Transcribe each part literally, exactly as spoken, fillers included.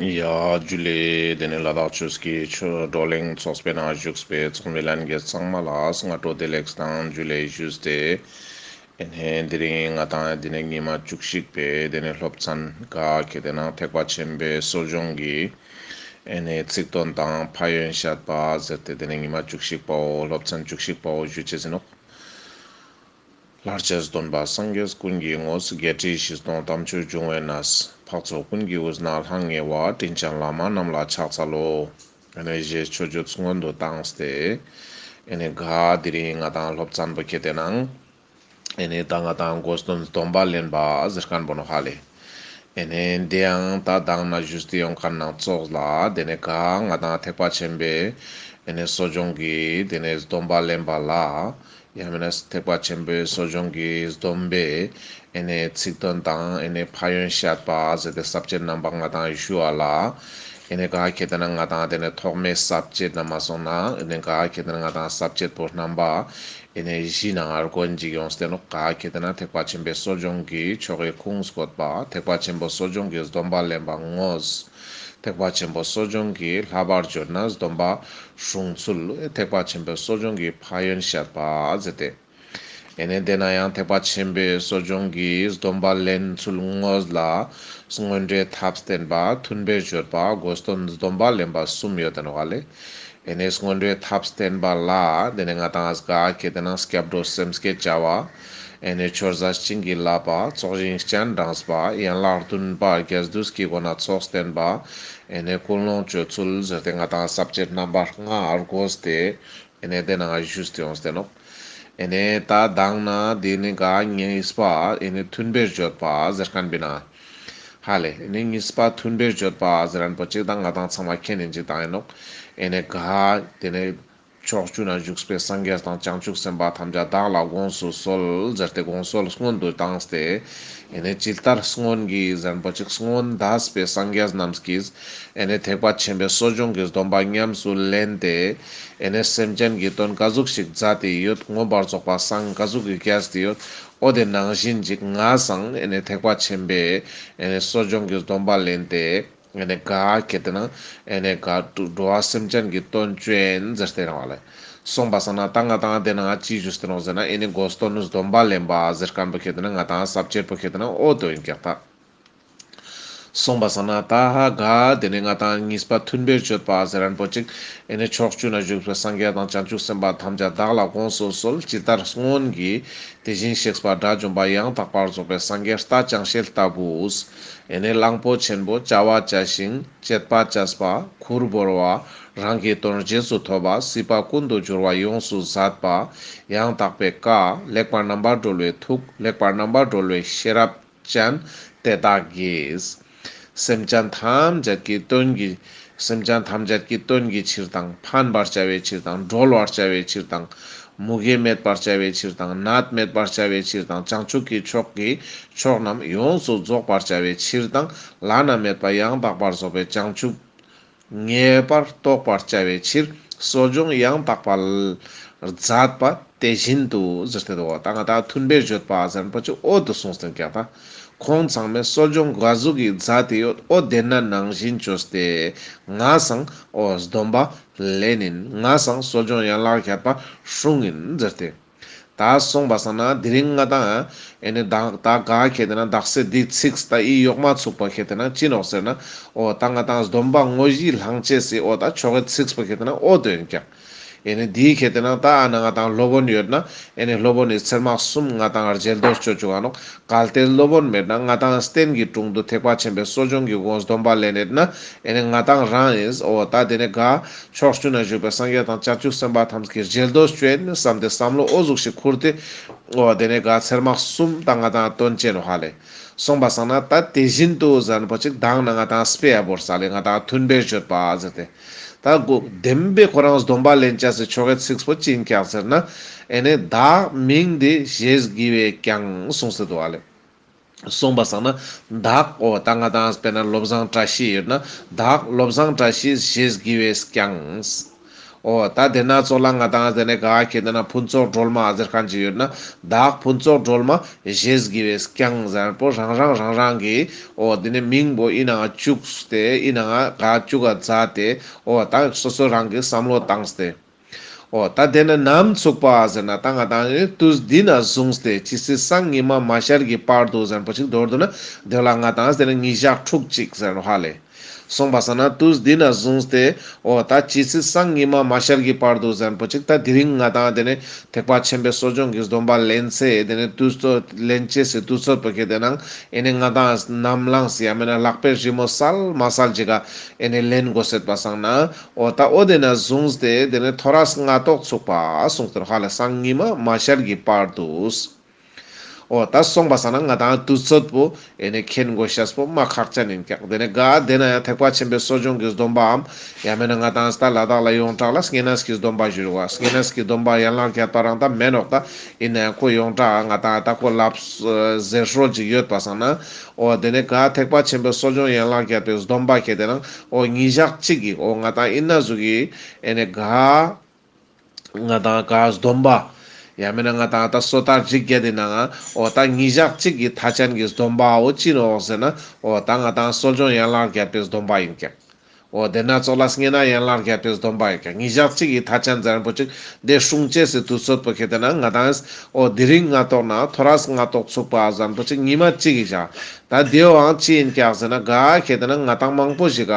ཡ་ཇུ་ལེ། དེ་ནས་ལ་དྭགས་ཆོས་ཀྱི་ཆོས་བགྲོ་གླེང་ཚོགས་པའི་ནང་བཞུགས་པའི་ཚོགས་མི་ལྷན་རྒྱས་ཚང་མ་ལ་སྔ་དྲོ་བདེ་ལེགས་དང་ཇུ་ལེ་ཞུས་ཏེ། ཨེ་ནས་དེ་རིང་ང་དང་དེ་ནས་ཉི་མ་བཅུ་གཅིག་པའི་དེ་ནས་སློབ་ཚན་ག་ཁེ་དེ་ནང་ཐེག་པ་ཆེན་པོའི་གསོ་སྦྱོང་གི་ཨེ་ནས་ཚིག་དོན་དང་ཕན་ཡོན་བཤད་པ་ཟེར་ཏེ་དེ་ནས་ཉི་མ་བཅུ་གཅིག་པའོ་སློབ་ཚན་བཅུ་གཅིག་པའོ་ཞུ་ཅེས་ཨིན་ནོག། ལྷར་བཅས་སྟོན་པ་སངས་རྒྱས་ཀུན་གྱི་དངོས། བརྒྱད་ཁྲི་བཞི་སྟོང་དམ་ཆོས་འབྱུང་བའི་གནས། འཕགས་ཚོགས་ཀུན་གྱི་དབུས་ན་ལྷང་ངེ་བ། དྲིན་ཅན་བླ་མ་རྣམས་ལ་ཕྱག་འཚལ་ལོ། ཨེ་ནས་ཞེས་མཆོད་བརྗོད་སྔོན་དུ་བཏང་སྟེ། ཨེ་ནས་ག་དེ་རིང་ང་དང་སློབ་ཚན་པོ་ཁེ་དེ་ནང་ཨེ་ནས་ད་ང་དང་དགོས་དོན་སྡོམ་པ་ལེན་པ་ཟེར་མཁན་པོ་ནོག་ཧ་ལེ། ཨེ་ནས་དེ་ཡང་ད་དང་ན་ཞུས་ཏེ་ཡོང་མཁན་ནང་ཚོགས་ལ་དེ་ནས་ག་ང་དང་ཐེག་པ་ཆེན་པོའི་ཨེ་ནས་གསོ་སྦྱོང་གི་དེ་ནས་སྡོམ་པ་ལེན་པ་ལ། ཡང་མིན་ན་ཐེག་པ་ཆེན་པོའི་གསོ་སྦྱོང་གི་སྡོམ་པའི་ཨེ་ནས་ཚིག་དོན་དང་ཨེ་ནས་ཕན་ཡོན་བཤད་པ་ཟེར་ཏེ་ས་བཅད་རྣམ་པ་ང་དང་ཞུ་བ་ལ། ཨེ་ནས་ག་ཁེ་དེ་ན་ང་དང་དེ་ནས་ཐོག་མའི་ས་བཅད་ན་མ་སོང་ན་ཨེ་ནས་ག་ཁེ་དེ་ན་ང་དང་ས་བཅད་པོ་རྣམ་པ་ཨེ་ནས་བཞི་ནང་ཨར་གོན་ཅིག་ཡོངས་ཏེ་ནོག། ག་ཁེ་དེ་ན་ཐེག་པ་ཆེན་པོའི་གསོ་སྦྱོང་གི་ཆོ་གའི་ཁུངས་བཀོད་པ། ཐེག་པ་ཆེན་པོ་གསོ་སྦྱོང་གི་སྡོམ་པ་ལེན་པ་དངོས། ཐེག་པ་ཆེན་པོ་གསོ་སྦྱོང་གི་བསླབ་པར་བརྗོད་ན་སྡོམ་པ་སྲུང་ཚུལ། ཐེག་པ་ཆེན་པོའི་གསོ་སྦྱོང་གི་ཕན་ཡོན་བཤད་པ་ཟེར་ཏེ། ཨེ་ནས་དེ་ན་ཡང་ཐེག་པ་ཆེན་པོའི་གསོ་སྦྱོང་གི་སྡོམ་པ་ལེན་ཚུལ་དངོས་ལ་སྔོན་འགྲོའི་ཐབས་བསྟེན་པ། མཐུན་པའི་སྤྱོད་པ། དགོས་དོན་སྡོམ་པ་ལེན་པ་གསུམ་ཡོད་དེ་ནོག་ལེ། ཨེ་ནས་སྔོན་འགྲོའི་ཐབས་བསྟེན་པ་ལ་དེ་ནས་ང་དང་ཨ་ཟུག་ག་ཁེ་དེ་ན་སྐྱབས་འགྲོ་སེམས་བསྐྱེད་བྱ་བ། ཨེ་ནས་མཆོད་རྫས་བྱིན་གྱིས་བརླབ་པ། ཚོགས་ཞིང་སྤྱན་དྲངས་པ། ཡན་ལག་བདུན་པ་རྒྱས་བསྡུས་ཀྱི་སྒོ་ནས་ཚོགས་བསྟེན་པ། ཨེ་ནས་ཀུན་སློང་བཅོས་ཚུལ་ཟེར་ཏེ་ང་དང་ས་བཅད་རྣམ་པ་ལྔ་ཨར་གོས་ཏེ། ཨེ་ནས་དེ་ནང་ཞུས་ཏེ་ཡོངས་ཏེ་ནོག། ཨེ་ནས་ད་དང་ན་དེ་ནས་ག་གཉིས་པ་ཨེ་ནས་མཐུན་པའི་སྤྱོད་པ་ཟེར་མཁན་པོའི་ནང་ཧ་ལེ། ཨེ་ནས་གཉིས་པ་མཐུན་པའི་སྤྱོད་པ་ཟེར་མཁན་པོ་ཅིག་ད་ང་དང་ཚང་མ་མཁྱེན་ནི་ཅིག་ད་ཨིན་ནོག། ཨེ་ནས་ག་དེ་ནས་ཕྱོགས་བཅུ་ན་བཞུགས་པའི་སངས་རྒྱས་དང་བྱང་ཆུབ་སེམས་དཔའ་ཐམས་ཅད་བདག་ལ་དགོངས་སུ་གསོལ་ཟེར་ཏེ་དགོངས་གསོལ་སྔོན་དུ་བཏང་སྟེ། ཨེ་ནས་ཇི་ལྟར་སྔོན་གྱི་ཟེར་མཁན་པོ་ཅིག་སྔོན་འདས་པའི་སངས་རྒྱས་རྣམས་ཀྱིས་ཨེ་ནས་ཐེག་པ་ཆེན་པོའི་གསོ་སྦྱོང་གི་སྡོམ་པ་ཉམས་སུ་ལེན་ཏེ། ཨེ་ནས་སེམས་ཅན་གྱི་དོན་ག་ཟུག་ཞིག་མཛད་དེ་ཡོད། མངོན་པར་རྫོགས་པ་སངས་ག་ཟུག་གི་རྒྱས་ཏེ་ཡོད། འོ་དེ་ནང་བཞིན་ཅིག་ང་སང་ཨེ་ནས་ཐེག་པ་ཆེན་པོའི་ཨེ་ནས་གསོ་སྦྱོང་གི་སྡོམ་པ་ལེན་ཏེ། ཨེ་ནས་ག་ཁེ་དེ་ན་ཨེ་ནས་ག་འགྲོ་བ་སེམས་ཅན་གྱི་དོན་བཅོ་ཡིན་ཟེར་ཏེ་རང་བ་ལེ། སོང་པ་སང་ན་ད་ང་དང་དེ་ན་ཅི་ཞུས་ཏེ་ནོག་ཟེར་ན་ཨེ་ནས་དགོས་དོན་སྡོམ་པ་ལེན་པ་ཟེར་མཁན་པོ་ཁེ་དེ་ན་ང་དང་ས་བཅད་པོ་ཁེ་དེ་ན་འོ་དོ་ཡིན་ཀྱག་ད། སོང་པ་སང་ན་ད་ཧ་ག་དེ་ནས་ང་དང་གཉིས་པ་མཐུན་པའི་སྤྱོད་པ་ཟེར་མཁན་པོ་ཅིག་ཨེ་ནས་ཕྱོགས་བཅུ་ན་བཞུགས་པའི་སངས་རྒྱས་དང་བྱང་ཆུབ་སེམས་དཔའ་ཐམས་ཅད་བདག་ལ་དགོངས་སུ་གསོལ། ཇི་ལྟར་སྔོན་གྱི་དེ་བཞིན་གཤེགས་པ་དགྲ་བཅོམ་པ་ཡང་དག་པར་རྫོགས་པའི་སངས་རྒྱས་རྟ་ཅང་ཤེས་ལྟ་བུས། ཨེ་ནས་གླང་པོ་ཆེན་པོ་བྱ་བ་བྱ་ཞིང་བྱེད་པ་བྱས་པ། ཁུར་བོར་བ། རང་གི་དོན་རྗེས་སུ་ཐོབ་པ། སྲིད་པ་ཀུན་ཏུ་སྦྱོར་བ་ཡོངས་སུ་ཟད་པ། ཡང་དག་པའི་བཀའ། ལེགས་པར་རྣམ་པར་གྲོལ་བའི་ཐུགས། ལེགས་པར་རྣམ་པར་གྲོལ་བའི་ཤེས་རབ་ཅན་དེ་དག་གིས། སེམས་ཅན་ཐམས་ཅད་ཀྱི་དོན་གྱི། སེམས་ཅན་ཐམས་ཅད་ཀྱི་དོན་གྱི་ཕྱིར་དང་། ཕན་པར་བྱ་བའི་ཕྱིར་དང་། གྲོལ་བར་བྱ་བའི་ཕྱིར་དང་། མུ་གེ་མེད་པར་བྱ་བའི་ཕྱིར་དང་། ནད་མེད་པར་བྱ་བའི་ཕྱིར་དང་། བྱང་ཆུབ་ཀྱི་ཕྱོགས་ཀྱི་ཕྱོགས་རྣམས་ཡོངས་སུ་རྫོགས་པར་བྱ་བའི་ཕྱིར་དང་། བླ་ན་མེད་པ་ཡང་དག་པར་རྫོགས་པའི་བྱང་ཆུབ་ངེས་པར་རྟོགས་པར་བྱ་བའི་ཕྱིར། གསོ་སྦྱོང་ཡང་དག་པ་མཛད་པ་དེ་བཞིན་དུ་ཟེར་ཏེ་འདུག། ད་ང་དང་མཐུན་པའི་སྤྱོད་པ་ཟེར་མཁན་པོ་ཅིག་འོ་དོ་གསུངས་ཏེ་ཀྱག་ད། ཁོང་ཚང་མས་གསོ་སྦྱོང་ག་ཟུག་གི་མཛད་དེ་ཡོད། འོ་དེ་ན་ནང་བཞིན་བཅོས་ཏེ་ང་སང་འོ་སྡོམ་པ་ལེན་ཡིན། ང་སང་གསོ་སྦྱོང་ཡན་ལག་བརྒྱད་པ་སྲུང་ཡིན་ཟེར་ཏེ། ད་སོང་པ་སང་ན་དེ་རིང་ང་དང་ཨེ་ནས་ད་ད་ག་ཁེ་དེ་ན་དག་ས་འདི་ཚིགས་ད་ཨི་ཡོག་མ་ཚུགས་པ་ཁེ་དེ་ན་ཅི་ནོག་ཟེར་ན། འོ་ད་ང་དང་སྡོམ་པ་དངོས་གཞི་བླང་བྱ་སི་འོ་ད་ཆོ་གའི་ཚིགས་པོ་ཁེ་དེ་ན་འོ་དོ་ཡིན་ཀྱག། ཨེ་ནས་དེའི་ཁེ་དེ་ན་ད་ཨ་ན་ང་དང་སློབ་དཔོན་ཡོད་ན་ཨེ་ནས་སློབ་དཔོན་ནི་ཚེར་མ་གསུམ་ང་དང་རྗེས་ཟློས་བཅོ་བཅུག་ག་ནོག། གལ་ཏེ་སློབ་དཔོན་མེད་ན་ང་དང་རྟེན་གྱི་དྲུང་དུ་ཐེག་པ་ཆེན་པོའི་གསོ་སྦྱོང་གི་སྒོ་སྡོམ་པ་ལེན་ཡོད་ན་ཨེ་ནས་ང་དང་རང་ཡིན། འོ་ད་དེ་ནས་ག་ཕྱོགས་བཅུ་ན་བཞུགས་པའི་སངས་རྒྱས་དང་བྱང་ཆུབ་སེམས་དཔའ་ཐམས་ཀྱི་རྗེས་ཟློས་བཅོ་ཡིན་བསམ་སྟེ་བསམ་བློ་འོ་ཟུག་ཞིག་ཁུར་ཏེ། འོ་དེ་ནས་ག་ཚེར་མ་གསུམ་ད་ང་དང་བཏོན་ཅེས་ནོག་ཧ་ལེ། སོང་པ་སང་ན་ད་དེ་བཞིན་དུ་ཟེར་མཁན་པོ་ཅིག་དང་ན་ང་དང་སྤེ་ཡ་བོར་ས་ལེ་ང་དང་མཐུན་པའི་སྤྱོད་པ་ཟེར་ཏེ། ད་གོ་བདེན་པའི་ཁོ་རང་སྡོམ་པ་ལེན་བྱ་སི་ཆོ་གའི་ཚིགས་པོ་ཅི་ཡིན་ཀྱག་ཟེར་ན། ཨེ་ནས་བདག་མིང་འདི་ཞེས་བགྱི་བས་ཀྱང་གསུངས་ཏེ་འདུག་ཧ་ལེ། སོང་པ་སང་ན་བདག་འོ་ད་ང་དང་དཔེར་ན་བློ་བཟང་བཀྲ་ཤིས་ཡོད་ན་བདག་བློ་བཟང་བཀྲ་ཤིས་ཞེས་བགྱི་བས་ཀྱང་། འོ་ད་དེ་ན་ཙོགས་ལ་ང་དང་དེ་ནས་ག་ཁེ་དེ་ན་ཕུན་ཚོགས་སྒྲོལ་མ་ཟེར་ཁན་ཅིག་ཡོད་ན། བདག་ཕུན་ཚོགས་སྒྲོལ་མ་ཞེས་བགྱི་བས་ཀྱང་ཟེར་པོ་རང་རང་རང་རང་གི་འོ་དེ་ནས་མིང་པོ་ཨི་ནང་བཅུག་སྟེ་ཨི་ནང་ག་བཅུག་ག་མཛད་དེ་འོ་ད་སོ་སོ་རང་གི་བསམ་བློ་བཏང་སྟེ། འོ་ད་དེ་ནས་ནམ་ཚུགས་པ་ཟེར་ན་ད་ང་དང་ནི་དུས་འདི་ནས་བཟུང་སྟེ་ཇི་སྲིད་སང་ཉི་མ་མ་ཤར་གྱི་བར་དུ་ཟེར་པོ་ཅིག་མདོར་བསྡུ་ན་དེ་ལ་ང་དང་དེ་ནས་ཉིན་ཞག་ཕྲུགས་གཅིག་ཟེར་ནོག་ཧ་ལེ། སོང་པ་སང་ན་དུས་འདི་ནས་བཟུང་སྟེ་འོ་ད་ཇི་སྲིད་སང་ཉི་མ་མ་ཤར་གྱི་བར་དུ་ཟེར་པོ་ཅིག་ད་དེ་རིང་ང་དང་དེ་ནས་ཐེག་པ་ཆེན་པོའི་གསོ་སྦྱོང་གི་སྡོམ་པ་ལེན་ཚེ་དེ་ནས་དུས་ཚོད་ལེན་ཅེས་སི་དུས་ཚོད་པོ་ཁེ་དེ་ནང་ཨེ་ནས་ང་དང་ནམ་ལངས་ཡ་མེད་ན་ལག་པའི་རི་མོ་སལ་མ་སལ་ཅིག་ག་ཨེ་ནས་ལེན་དགོས་ཟེར་པ་སང་ན། འོ་ད་འོ་དེ་ནས་བཟུང་སྟེ་དེ་ནས་ཐོ་རས་སྔ་ཏོག་ཚུགས་པ་གསུངས་ཏེ་ཧ་ལེ་སང་ཉི་མ་མ་ཤར་གྱི་བར་དུ། འོ་ད་སོང་པ་སང་ན་ང་དང་དུས་ཚོད་པོ་ཨེ་ནས་མཁྱེན་དགོས་ཤེས་པོ་མ་ཁག་ཅན་ཡིན་ཀྱག་དེ་ནས་ག་དེ་ན་ཡང་ཐེག་པ་ཆེན་པོའི་གསོ་སྦྱོང་གི་སྡོམ་པའམ་ཡང་མེད་ན་ང་དང་ད་ལ་དྭགས་ལ་ཡོངས་གྲགས་ལ་བསྙེན་གནས་ཀྱི་སྡོམ་པ་ཞུ་རུ་བ། བསྙེན་གནས་ཀྱི་སྡོམ་པ་ཡན་ལག་བརྒྱད་པ་རང་ད་མེན་ནོག་ད་ཡིན་ན་ཡང་ཁོ་ཡོངས་གྲགས་ང་དང་ད་ཁོ་ལབ་ཟེར་སྲོལ་ཅིག་ཡོད་པ་སང་ན། འོ་དེ་ནས་ག་ཐེག་པ་ཆེན་པོའི་གསོ་སྦྱོང་ཡན་ལག་བརྒྱད་པའི་སྡོམ་པ་ཁེ་དེ་ནང་འོ་ཉིན་ཞག་གཅིག་གི་འོ་ང་དང་ཨི་ན་ཟུག་གི་ཨེ་ནས་ག་ང་དང་ག་སྡོམ་པ་ཡང་མེད་ན་ང་དང་ད་སོ་ཐར་རིགས་བརྒྱད་དེ་ནང་འོ་ད་ཉིན་ཞག་གཅིག་གི་མཐའ་ཅན་གྱི་སྡོམ་པ་འོ་ཅི་ནོག་ཟེར་ན་འོ་ད་ང་དང་གསོ་སྦྱོང་ཡན་ལག་བརྒྱད་པའི་སྡོམ་པ་ཡིན་ཀྱག་འོ་དེ་ན་ཙོགས་ལ་བསྙེན་གནས་ཡན་ལག་བརྒྱད་པའི་སྡོམ་པ་ཡིན་ཀྱག་ཉིན་ཞག་གཅིག་གི་མཐའ་ཅན་ཟེར་པོ་ཅིག་དེ་སྲུང་ཅེས་སི་དུས་ཚོད་པོ་ཁེ་དེ་ན་ང་དང་འོ་དེ་རིང་སྔ་ཏོག་ན་ཐོ་རས་སྔ་ཏོག་ཚུགས་པ་ཟེར་པོ་ཅིག་ཉི་མ་གཅིག་གི་ཞག་ད་དེའོ་ཡང་ཅི་ཡིན་ཀྱག་ཟེར་ན་ག་ཁེ་དེ་ན་ང་དང་མང་པོ་ཞིག་ག་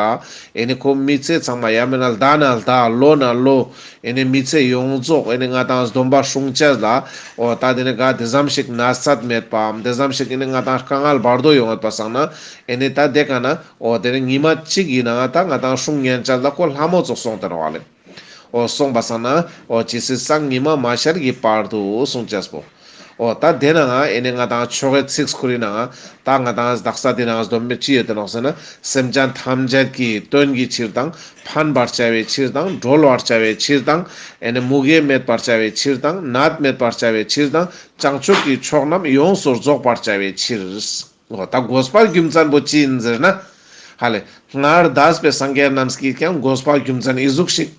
ཨེ་ནི་ཁོ་མི་ཚེ་ཚང་མ་ཡང་མེད་ན་ཟླ་ན་ཟླ་ལོ་ན་ལོ་ཨེ་ནི་མི་ཚེ་ཡོངས་རྫོགས་ཨེ་ནི་ང་དང་སྡོམ་པ་སྲུང་ཅེས་ལ་འོ་ད་དེ་ནི་ག་དེ་ཙམ་ཞིག་ན་ཚ་མེད་པའམ་དེ་ཙམ་ཞིག་ཨེ་ནི་ང་དང་དཀའ་ངལ་བར་དོ་ཡོང་ཡོད་པ་སང་ན་ཨེ་ནི་ད་དེ་ག་ན་འོ་དེ་ནི་ཉི་མ་གཅིག་ཡིན་ན་ད་ང་དང་སྲུང་ཉན་ཅེས་ལ་ཁོ་ལྷ་མོ་ཙོགས་སོང་སྟེ་ནོག་ཧ་ལེ། འོ་སོང་པ་སང་ན་འོ་ཇི་སྲིད་སང་ཉི་མ་མ་ཤར་གྱི་བར་དུ་སྲུང་ཅེས་པོ། འོ་ད་དེ་ནང་ཨེ་ནི་ང་དང་ཆོ་གའི་ཚིག་ཁུར་ནང་ད་ང་དང་དག་ས་དེ་ནང་སྡོམ་པའི་ཅི་ཡོད་དེ་ནོག་ཟེར་ན། སེམས་ཅན་ཐམས་ཅད་ཀྱི་དོན་གྱི་ཕྱིར་དང་ཕན་པར་བྱ་བའི་ཕྱིར་དང་གྲོལ་བར་བྱ་བའི་ཕྱིར་དང་ཨེ་ནི་མུ་གེ་མེད་པར་བྱ་བའི་ཕྱིར་དང་ནད་མེད་པར་བྱ་བའི་ཕྱིར་དང་བྱང་ཆུབ་ཀྱི་ཕྱོགས་རྣམས་ཡོངས་སུ་རྫོགས་པར་བྱ་བའི་ཕྱིར། འོ་ད་དགོས་པ་རྒྱུ་མཚན་པོ་ཅི་ཡིན་ཟེར་ན། ཧ་ལེ། སྔར་འདས་པའི་སངས་རྒྱས་རྣམས་ཀྱིས་ཀྱང་དགོས་པ་རྒྱུ་མཚན་ཨི་ཟུག་ཞིག་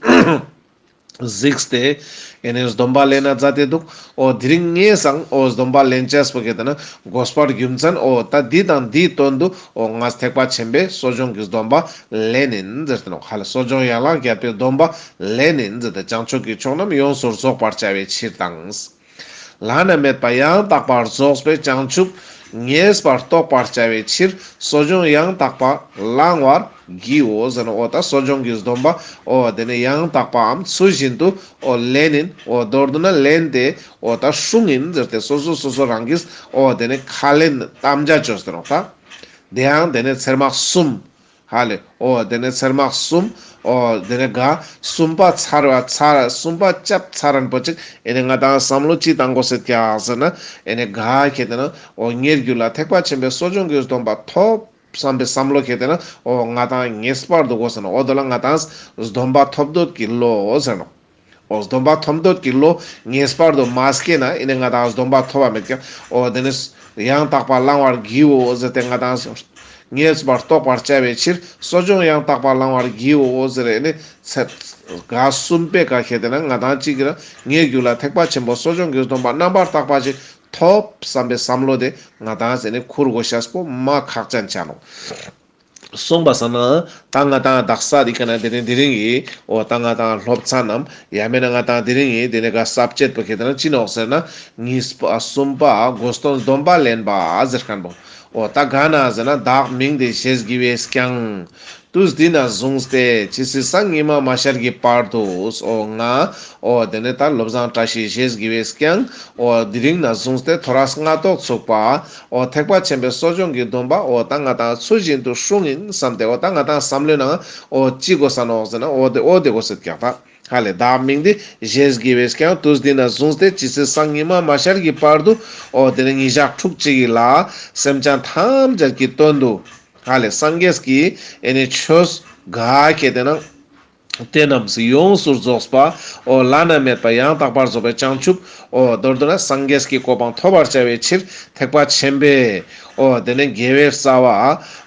གཟིགས་ཏེ་ཨེ་ནི་སྡོམ་པ་ལེན་ན་མཛད་དེ་འདུག་འོ་དེ་རིང་ངས་སང་འོ་སྡོམ་པ་ལེན་ཅེས་པོ་ཁེ་དེ་ན་དགོས་པ་རྒྱུ་མཚན་འོ་ད་འདི་དང་འདིའི་དོན་དུ་འོ་ང་ཐེག་པ་ཆེན་པོའི་གསོ་སྦྱོང་གི་སྡོམ་པ་ལེན་ཡིན་ཟེར་ཏེ་ནོག་ཧ་ལེ། གསོ་སྦྱོང་ཡན་ལག་བརྒྱད་པའི་སྡོམ་པ་ལེན་ཡིན་ཟེར་ཏེ་བྱང་ཆུབ་ཀྱི་ཕྱོགས་རྣམས་ཡོངས་སུ་རྫོགས་པར་བྱ་བའི་ཕྱིར་དང་། བླ་ན་མེད་པ་ཡང་དག་པར་རྫོགས་པའི་བྱང་ཆུབ་ངེས་པར་རྟོགས་པར་བྱ་བའི་ཕྱིར་གསོ་སྦྱོང་ཡང་དག་པ་བླང་བར་བགྱིའོ་ཟེར་ནོག་འོ་ད་གསོ་སྦྱོང་གི་སྡོམ་པ་འོ་དེ་ནི་ཡང་དག་པའམ་ཚུལ་བཞིན་དུ་འོ་ལེན་ཡིན། འོ་མདོར་བསྡུ་ན་ལེན་ཏེ་འོ་ད་སྲུང་ཡིན་ཟེར་ཏེ་སོ་སོ་སོ་སོ་རང་གིས་འོ་དེ་ནི་ཁས་ལེན་དམ་བཅའ་བཅོས་ཏེ་ནོག་ད། དེ་ཡང་དེ་ནི་ཚེར་མ་གསུམ། ཧ་ལེ། འོ་དེ་ནི་ཚེར་མ་གསུམ། འོ་དེ་ནི་ག་གསུམ་པ་ཚར་བ་ཚར་གསུམ་པ་བཅབ་ཚར་རན་པོ་ཅིག་ཨེ་ནི་ང་དང་བསམ་བློ་ཅི་བཏང་དགོས་ཟེར་ཀྱག་ཟེར་ན། ཨེ་ནི་ག་ཁེ་དེ་ན་འོ་ངའི་རྒྱུད་ལ་ཐེག་པ་ཆེན་པོའི་གསོ་སྦྱོང་གི་སྡོམ་པ་ཐོབ་བསམ་པའི་བསམ་བློ་ཁེ་དེ་ན་འོ་ང་དང་ངེས་པར་དུ་དགོས་ཟེར་ན། འོ་དོ་ལ་ང་དང་སྡོམ་པ་ཐོབ་འདོད་ཀྱི་བློ་ཟེར་ནོག་འོ་སྡོམ་པ་ཐོབ་འདོད་ཀྱི་བློ་ངེས་པར་དུ་མ་སྐྱེས་ན་ཨེ་ནི་ང་དང་སྡོམ་པ་ཐོབ་པ་མེད་ཀྱག་འོ་དེ་ནི་ཡང་དག་པ་བླང་བར་བགྱིའོ་ཟེར་ཏེ་ང་དང་ངེས་པར་རྟོགས་པར་བྱ་བའི་ཕྱིར་གསོ་སྦྱོང་ཡང་དག་པ་བླང་བར་བགྱིའོ་ཟེར་ཨེ་ནི་ཚེ་ག་གསུམ་པའི་ག་ཁེ་དེ་ན་ང་དང་གཅིག་གིས་ན་ངའི་རྒྱུད་ལ་ཐེག་པ་ཆེན་པོའི་གསོ་སྦྱོང་གི་སྡོམ་པ་རྣམ་པར་དག་པ་ཞིག་ཐོབ་བསམ་པའི་བསམ་བློ་དེ་ང་དང་ཨེ་ནི་ཁུར་དགོས་ཤེས་པོ་མ་ཁག་ཅན་ཆ་ནོག་སོང་པ་སང་ན་ད་ང་དང་དག་ས་འདི་ཀ་ན་དེ་རིང་དེ་རིང་གི་འོ་ད་ང་དང་སློབ་ཚན་ནམ་ཡང་མེད་ན་ང་དང་དེ་རིང་གི་དེ་ནི་ག་ས་བཅད་པོ་ཁེ་དེ་ན་ཅི་ནོག་ཟེར་ན། གཉིས་པ་གསུམ་པ་དགོས་དོན་སྡོམ་པ་ལེན་པ་ཟེར་ཁན་པོ། འོ་ད་ག་ན་ཟེར་ན། བདག་མིང་འདི་ཞེས་བགྱི་བས་ཀྱང་། དུས་འདི་ནས་བཟུང་སྟེ་ཇི་སྲིད་སང་ཉི་མ་མ་ཤར་གྱི་བར་དུ། འོ་ང་འོ་དེ་ནི་ད་བློ་བཟང་བཀྲ་ཤིས་ཞེས་བགྱི་བས་ཀྱང་། འོ་དེ་རིང་ནས་བཟུང་སྟེ་ཐོ་རས་སྔ་ཏོག་ཚུགས་པ། འོ་ཐེག་པ་ཆེན་པོའི་གསོ་སྦྱོང་གི་སྡོམ་པ་འོ་ད་ང་དང་ཚུལ་བཞིན་དུ་སྲུང་ཡིན་བསམ་སྟེ། འོ་ད་ང་དང་བསམ་བློའི་ནང་འོ་ཅི་དགོས་ས་ནོག་ཟེར་ན། འོ་དེ་འོ་དེ་དགོས་ཟེར་ཀྱག་ད། ཧ་ལེ། བདག་མིང་འདི་ཞེས་བགྱི་བས་ཀྱང་། དུས་འདི་ནས་བཟུང་སྟེ་ཇི་སྲིད་སང་ཉི་མ་མ་ཤར་གྱི་བར་དུ། འོ་དེ་ནི་ཉིན་ཞག་ཕྲུགས་གཅིག་གི་ལ་སེམས་ཅན་ཐམས་ཅད་ཀྱི་དོན་དུ། ཧ་ལེ། སངས་རྒྱས་ཀྱི་ཨེ་ནི་ཆོས་ག་ཁེ་དེ་ན། དེ་རྣམས་ཡོངས་སུ་རྫོགས་པ། འོ་བླ་ན་མེད་པ་ཡང་དག་པར་རྫོགས་པའི་བྱང་ཆུབ། འོ་མདོར་བསྡུ་ན་སངས་རྒྱས་ཀྱི་གོ་འཕང་ཐོབ་པར་བྱ་བའི་ཕྱིར་ཐེག་པ་ཆེན་པོའི། འོ་དེ་ནས་དགེ་བའི་རྩ་བ།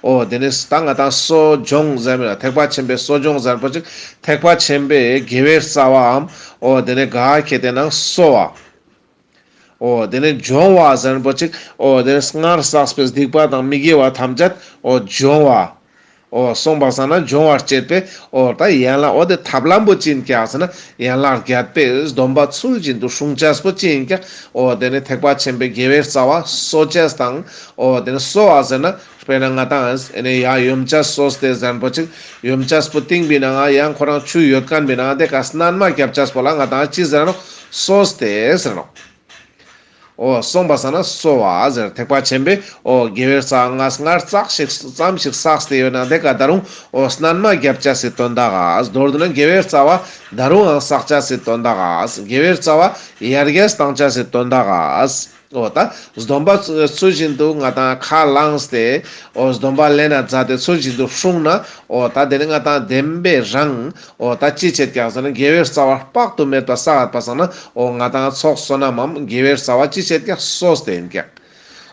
འོ་དེ་ནས་ད་ང་དང་གསོ་སྦྱོང་ཟེར་མི་ལ་ཐེག་པ་ཆེན་པོའི་གསོ་སྦྱོང་ཟེར་པོ་ཅིག་ཐེག་པ་ཆེན་པོའི་དགེ་བའི་རྩ་བའམ། འོ་དེ་ནས་ག་ཁེ་ཏེ་ན་གསོ་བ། འོ་དེ་ནས་སྦྱོང་བ་ཟེར་པོ་ཅིག་འོ་དེ་ནས་སྔར་བསགས་པའི་སྡིག་པ་དང་མི་དགེ་བ་ཐམས་ཅད་འོ་སྦྱོང་བ། འོ་སོང་པ་སང་ན་སྦྱོང་བར་བྱེད་པའི་འོ་ད་ཡན་ལག་འོ་དེ་ཐབས་ལམ་པོ་ཅི་ཡིན་ཀྱག་ཟེར་ན་ཡན་ལག་བརྒྱད་པའི་སྡོམ་པ་ཚུལ་བཞིན་དུ་སྲུང་བྱས་པོ་ཅི་ཡིན་ཀྱག་འོ་དེ་ནས་ཐེག་པ་ཆེན་པོའི་དགེ་བའི་རྩ་བ་གསོ་བྱས་དང་། འོ་དེ་ནས་གསོ་བ་ཟེར་ན་དཔེར་ན་ང་དང་ཨེ་ནས་ཡ་ཡོམ་ཆས་གསོས་ཏེ་ཟེར་པོ་ཅིག་ཡོམ་ཆས་པོ་ཏིང་བི་ནང་ང་ཡང་ཁོ་རང་ཆུ་ཡོད་མཁན་བི་ནང་ང་དེ་ཀ་སྣན་མ་རྒྱབ་ཆས་པོ་ལ་ང་དང་ཅི་ཟེར་ནོག་གསོས་ཏེ་ཟེར་ནོག་འོ་སོང་པ་སང་ན་གསོ་བ་ཟེར་ཐེག་པ་ཆེན་པོའི་འོ་དགེ་བའི་རྩ་བ་ང་སྔར་ཙམ་ཞིག་ཙམ་ཞིག་བསགས་ཏེ་ཡོད་ན་དེ་ཀ་ད་རུང་འོ་སྣན་མ་རྒྱབ་ཆས་སི་དོན་དག་ག་མདོར་བསྡུ་ན་དགེ་བའི་རྩ་བ་ད་རུང་ཡང་བསགས་ཆས་སི་དོན་དག་ག་དགེ་བའི་རྩ་བ་ཡར་རྒྱས་བཏང་ཆས་སི་དོན་དག་ག་འོ་ད་སྡོམ་པ་ཚུལ་བཞིན་དུ་ང་དང་ཁས་བླངས་ཏེ་འོ་སྡོམ་པ་ལེན་ན་མཛད་དེ་ཚུལ་བཞིན་དུ་སྲུང་ན་འོ་ད་དེ་ནི་ང་དང་བདེན་པའི་རང་འོ་ད་ཅི་བྱེད་ཀྱག་ཟེར་ན་དགེ་བའི་རྩ་བ་དཔག་ཏུ་མེད་པ་བསགས་ཡོད་པ་སང་ན་འོ་ང་དང་ཚོགས་བསོད་ནམས་མམ་དགེ་བའི་རྩ་བ་ཅི་བྱེད་ཀྱག་གསོས་ཏེ་ཡིན་ཀྱག་